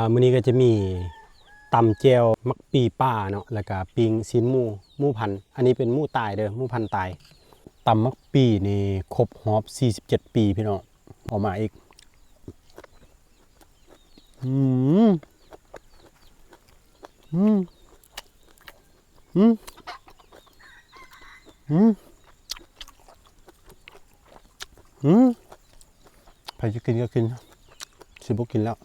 ອ່າ ມື້ນີ້ກໍຈະມີຕຳແຈ່ວໝາກປີ່ປ່າເນາະ ແລ້ວກໍປີ້ງຊີ້ນໝູ ໝູພັນ ອັນນີ້ເປັນໝູຕາຍເດີ້ ໝູພັນຕາຍ. ຕຳໝາກປີ່ນີ້ຄົບຮອບສີ່ສິບເຈັດປີພີ່ນ້ອງ ເອົາມາອີກ. ອືມ ອືມ ອືມ ອືມ ອືມ ໃຜຈະກິນກໍກິນ ຊິບໍ່ກິນແລ້ວ.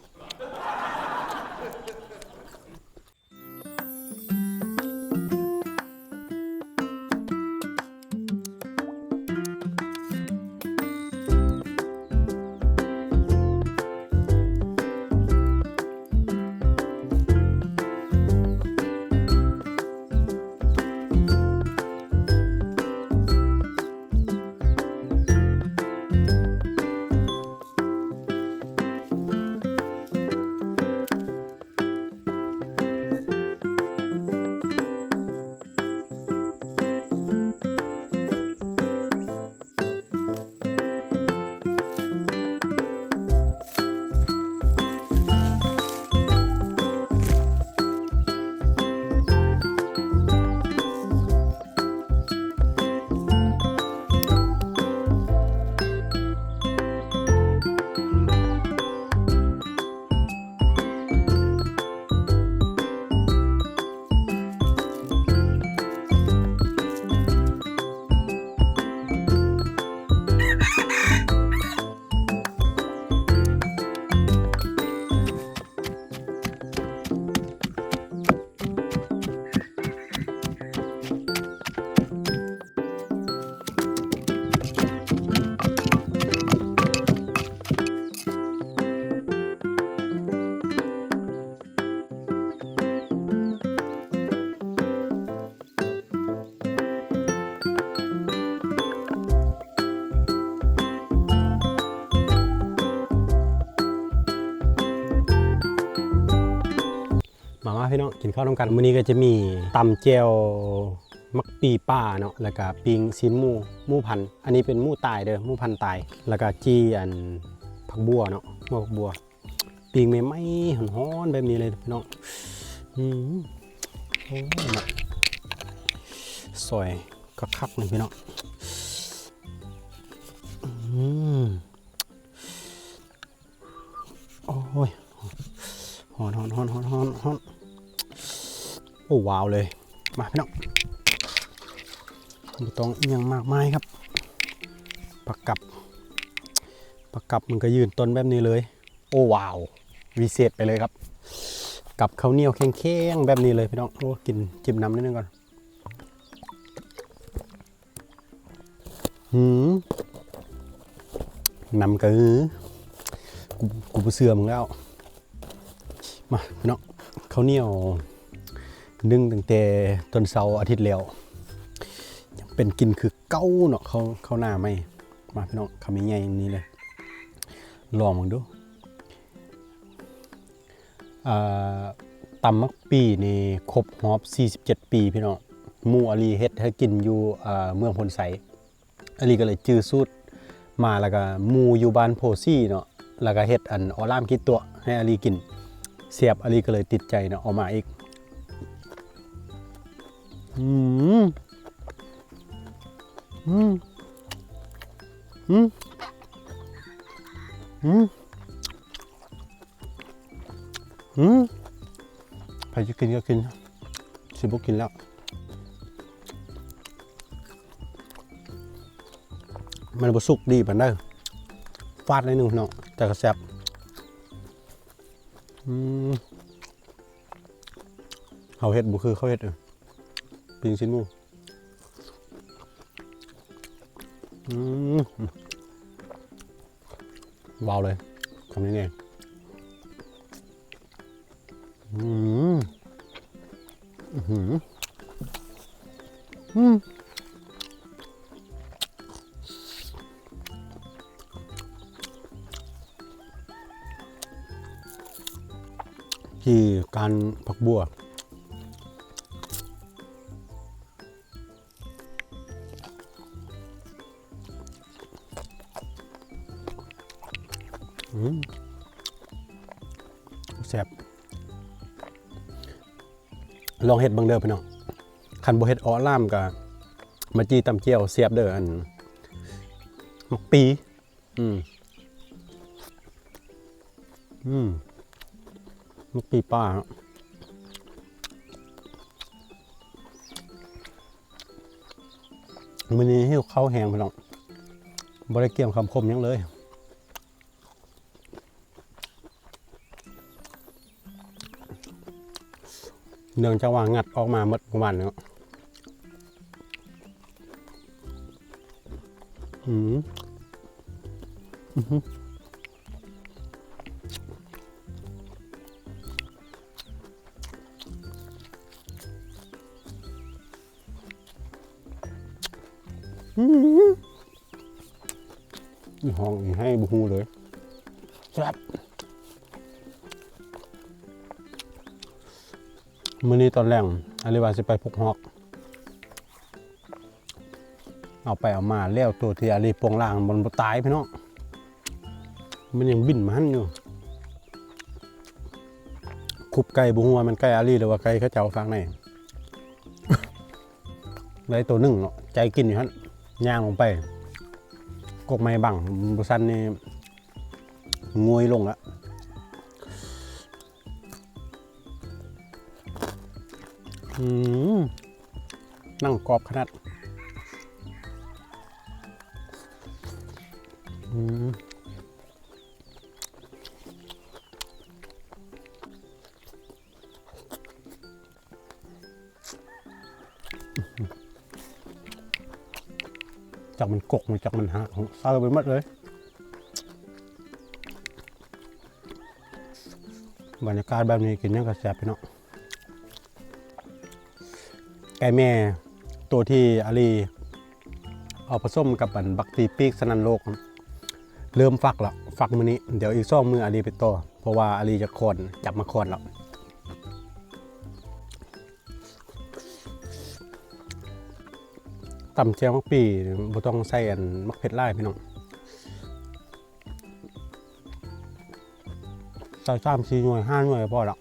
ມາ ມາ ພີ່ນ້ອງ ກິນເຂົ້ານຳກັນ. ມື້ນີ້ກໍຈະມີຕຳແຈ່ວໝາກປີ່ປ່າເນາະ ແລ້ວກະປີ້ງຊີ້ນໝູ ໝູພັນ ອັນນີ້ເປັນໝູຕາຍເດີ້ ໝູພັນຕາຍ ແລ້ວກະຈີ່ອັນຜັກບົ່ວເນາະ ໝໍກຜັກບົ່ວ ປີ້ງໃໝ່ໆ ຮ້ອນໆ ແບບນີ້ເລີຍພີ່ນ້ອງ. ອືມ ໂອ້ ເນາະ ຊອຍຄັກໆ ນີ້ພີ່ນ້ອງ. ອືມ ໂອ້ຍ ຮ້ອນໆໆໆໆ ໂອ້ ວ້າວເລີຍ. ມາພີ່ນ້ອງ ບໍ່ຕ້ອງອີ່ຫຍັງມາກມາຍຄັບ ປາກັບ ປາກັບມັນກໍຢືນຕົ້ນແບບນີ້ເລີຍ. ໂອ້ ວ້າວ ວິເສດໄປເລີຍຄັບ ກັບເຂົ້າໜຽວແຂງໆ ແບບນີ້ເລີຍພີ່ນ້ອງ. ໂອ້ ກິນຈິບນ້ຳໜ້ອຍໜຶ່ງກ່ອນ. ຫືມ ນ້ຳກະຫື ກູ ກູບໍ່ເຊື່ອມຶງແລ້ວ. ມາພີ່ນ້ອງ ເຂົ້າໜຽວ ໜຶ້ງຕັ້ງແຕ່ຕອນເຊົ້າອາທິດແລ້ວ ຍັງເປັນກິ່ນຄືເກົ່າເນາະ ເຂົ້າ ເຂົ້າໜ້າໃໝ່. ມາພີ່ນ້ອງ ຄຳໃຫຍ່ໆ ນີ້ເລີຍ ລອງເບິ່ງດູ. ເອີ ຕຳໝາກປີ່ນີ້ຄົບຮອບສີ່ສິບເຈັດປີພີ່ນ້ອງ ໝູອາລີເຮັດໃຫ້ກິນຢູ່ ເອີ ເມືອງໂພນໄຊ. ອາລີກໍເລີຍຈື່ສູດມາ ແລ້ວກໍໝູຢູ່ບ້ານໂພສີເນາະ ແລ້ວກໍເຮັດອັນເອົາລ້າມກີຕົວະໃຫ້ອາລີກິນ ແຊບ ອາລີກໍເລີຍຕິດໃຈເນາະ ເອົາມາອີກ. ອືມ ອືມ ອືມ ອືມ ອືມ ໃຜຈະກິນກໍກິນ ຊິບໍ່ກິນແລ້ວ. ມັນບໍ່ສຸກດີປານໃດ ຟາດໜ້ອຍໜຶ່ງເນາະ ແຕ່ກໍແຊບ. ອືມ ເຮົາເຮັດບໍ່ຄືເຂົາເຮັດ ເອີ ປີ້ງຊີ້ນໝູ. ອືມ ວ້າວເລີຍ ຄຳນີ້ແນ່. ອືມ ອືມ ອືມ ຈີ່ກ້ານຜັກບົ່ວ. ອືມ ແຊບ ລອງເຮັດເບິ່ງເດີພີ່ນ້ອງ. ຄັນບໍ່ເຮັດເອາະຫຼາມກະມາຈີ່ຕຳແຈ່ວແຊບເດີ. ອັນ ໝາກປີ ອືມ ອືມ ໝາກປີປ່າ. ມື້ນີ້ຫິວເຂົ້າແຮງພີ່ນ້ອງ ບໍ່ໄດ້ກຽມຄຳຄົມຫຍັງເລີຍ. ເນື່ອງຈາກວ່າງັດອອກມາໝົດປະມານນີ້ເນາະ. ອືມ ອື ອື ອີ່ຫ້ອງອີ່ໄຫ້ບໍ່ຮູ້ເລີຍ ແຊບ. ມື້ນີ້ຕອນແລງອາລີວ່າຊິໄປຜູກຮອກ ເອົາໄປເອົາມາແລ້ວ ໂຕທີ່ອາລີປ່ວງລ່າງມັນບໍ່ຕາຍພີ່ນ້ອງ ມັນຍັງບິນມາຫັ້ນຢູ່. ຄຸບໄກ່ ບໍ່ຮູ້ວ່າແມ່ນໄກ່ອາລີ ຫຼືວ່າໄກ່ເຂົາເຈົ້າຟາກໃນ. ໄດ້ໂຕໜຶ່ງເນາະ ໃຈກິນຢູ່ຫັ້ນ ຍ່າງລົງໄປ ກົກໄມ້ບັງ ບໍ່ຊັ້ນນີ້ງວຍລົງລະ. ອືມ ໜັງກອບຂະໜາດ. ອືມ. ຈັກມັນກົກ ຈັກມັນຫັກ ເຊີໄປໝົດເລີຍ. ບັນຍາກາດແບບນີ້ກິນຫຍັງກະແຊບພີ່ນ້ອງ. ໄກ່ແມ່ໂຕທີ່ອາລີເອົາປະສົມກັບອັນບັກຕີປີກສະໜັ່ນໂລກ ເລີ່ມຟັກລະ ຟັກມື້ນີ້ ດຽວອີກສອງມື້ອາລີໄປຕໍ່ ເພາະວ່າອາລີຈະຄ້ອນ ຈັບມາຄ້ອນລະ. ຕຳແຈ່ວໝາກປີບໍ່ຕ້ອງໃສ່ອັນໝາກເຜັດຫຼາຍພີ່ນ້ອງ ໃສ່ສາມສີ່ໜ່ວຍ ຫ້າໜ່ວຍກໍພໍລະ.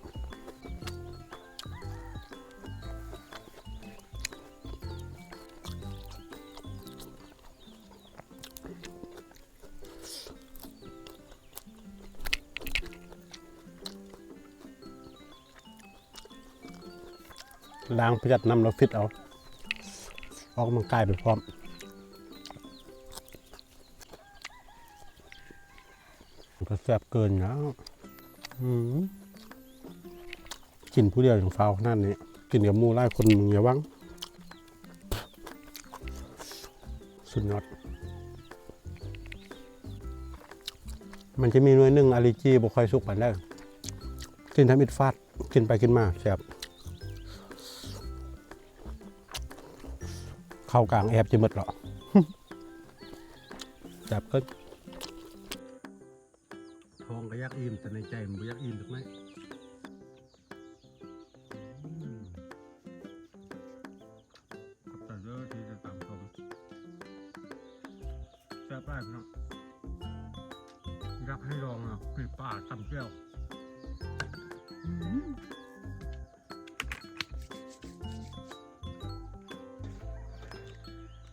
ລ້າງພະຍັດນ້ຳລະຟິດເອົາ ອອກກຳລັງກາຍໄປພ້ອມ ມັນກະແຊບເກີນນະ. ອືມ ກິນຜູ້ດຽວຍັງຟ້າວຂະໜາດນີ້ ກິນກັບໝູ່ຫຼາຍຄົນມຶງຢ່າຫວັງ. ສຸດຍອດ. ມັນຈະມີໜ່ວຍໜຶ່ງອາລີຈີ່ບໍ່ຄ່ອຍສຸກປານໃດ ກິນທຳອິດຟາດ ກິນໄປກິນມາແຊບ. ເຂົ້າກາງແອບຈະໝົດເນາະ ແຊບເກີນ. ທ້ອງກະຢາກອີ່ມ ແຕ່ໃນໃຈມັນບໍ່ຢາກອີ່ມຈັກໜ້ອຍ. ອືມ ຂອບໃຈເດີທີ່ຕິດຕາມຊົມ ແຊບຫຼາຍພີ່ນ້ອງ. ຢາກໃຫ້ລອງນະ ປີກປາຕຳແຈ່ວ. ອືມ.